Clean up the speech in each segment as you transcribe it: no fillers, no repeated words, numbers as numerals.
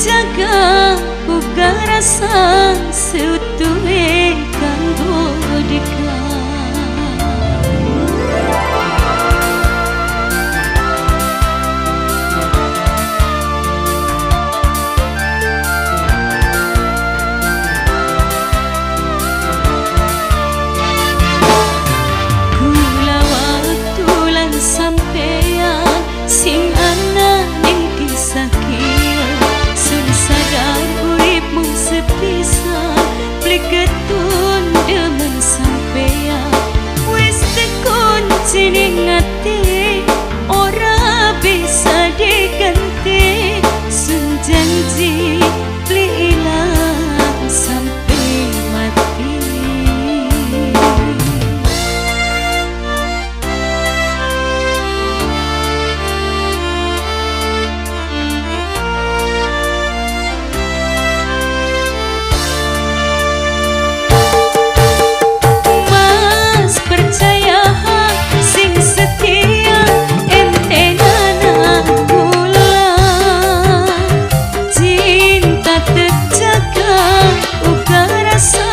terjaga uga rasa seutuhe kanggo deka. Kula waktu lan sampeyan sing ana ning kisah kiye, sun sadar uripmu sepisan pliketun demen sampeyan wis tekunci ning ati ora bisa diganti, sun janji beli ilang sampai mati. Mas percaya sing setia entenana kula, cinta terjaga uga rasa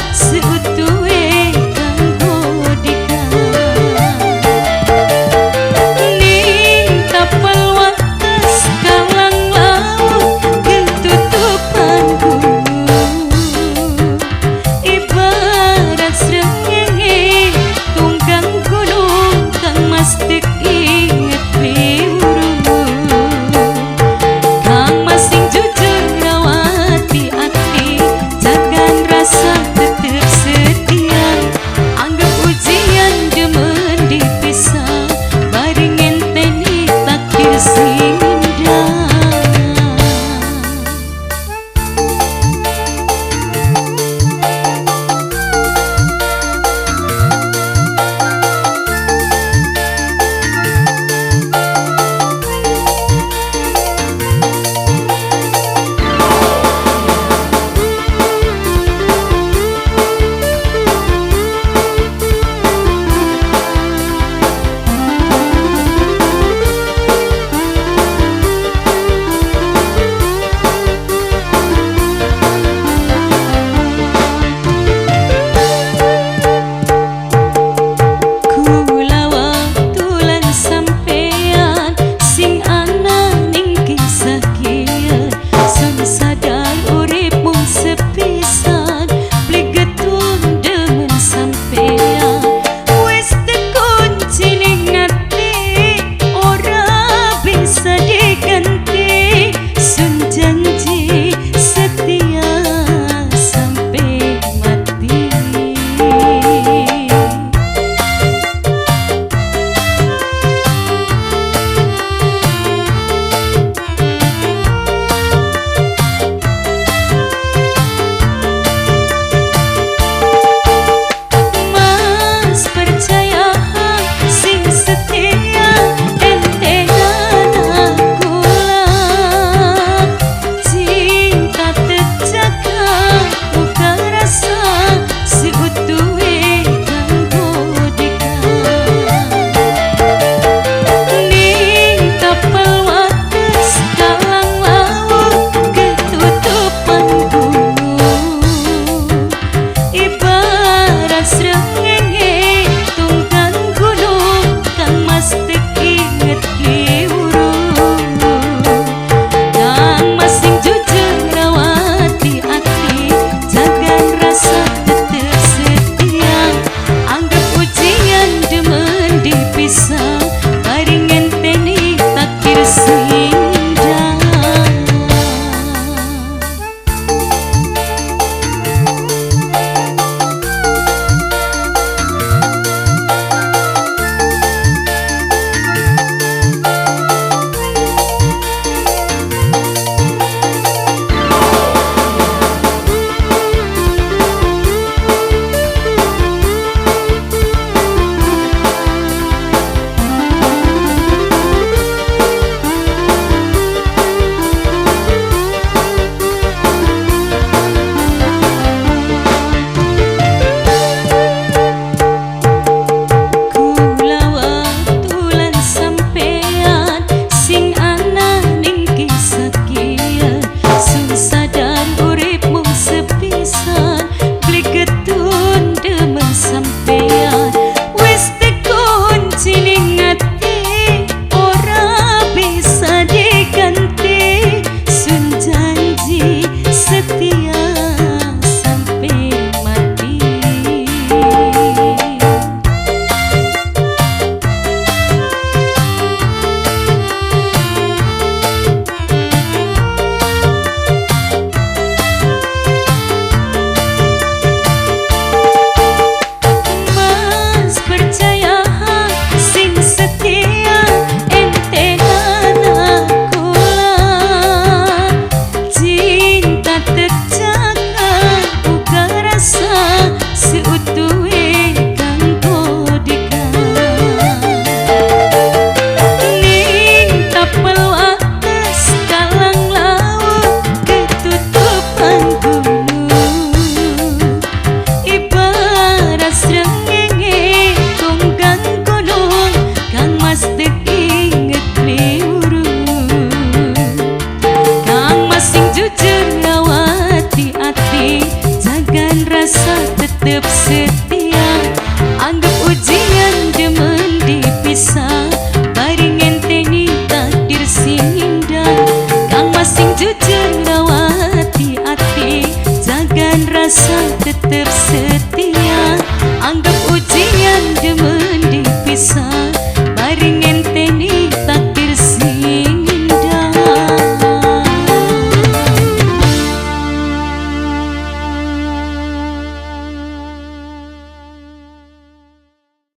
seutuhe kanggo dika. Ning tapel wates kalang laut ketutupan gunung, ibarat srengenge tunggang gunung kang mas tek inget piuru. Kang mas sing jujur rawati ati, jagan rasa tetep setia, anggap ujian demen dipisah bareng ngenteni takdir sing indah. tetep setia. Anggap ujian demen dipisah, bareng ngenteni takdir sing indah. Kang Mas sing jujur rawati ati, jagan rasa tetep setia.